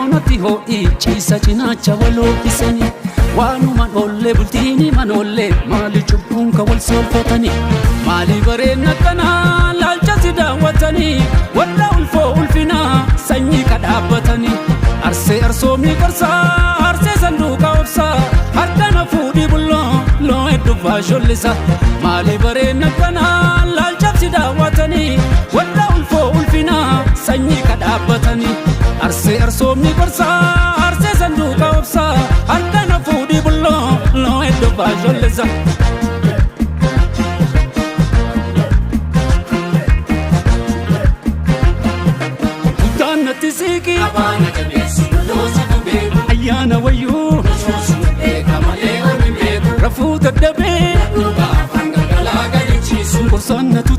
Xiqqoonatti ho'i ciisa cinaacha waloo'isanii. Waanuman oollee bultiin manoollee maali cubbuun ka wal soolfatanii. Maali bareedna kanaa laalcha si daawwatanii warra ulfoo ulfinaa sanyii ka dhaabbatanii. Arsee arsoomni qarsaa arsee sanduuqa obsaa harka na fuudhii bulloo loo hedduu faashollisa. Maali bareedna kanaa laalcha si daawwatanii warra ulfoo ulfinaa sanyii ka dhaabbatanii. Arsee arsoomni qarsaa arsee sanduuqa obsaa harka na fuudhii bulloo loo hedduu faashollisa. Kutaan natti siiqii Abaana jabeessi bulloo beeku. Ayyaana wayyuu Soosuma beeka malee ormi beeku. Rafuu dadhabee Dhugaa afaan galgalaa gadi ciisu. Qorsaan na tutu.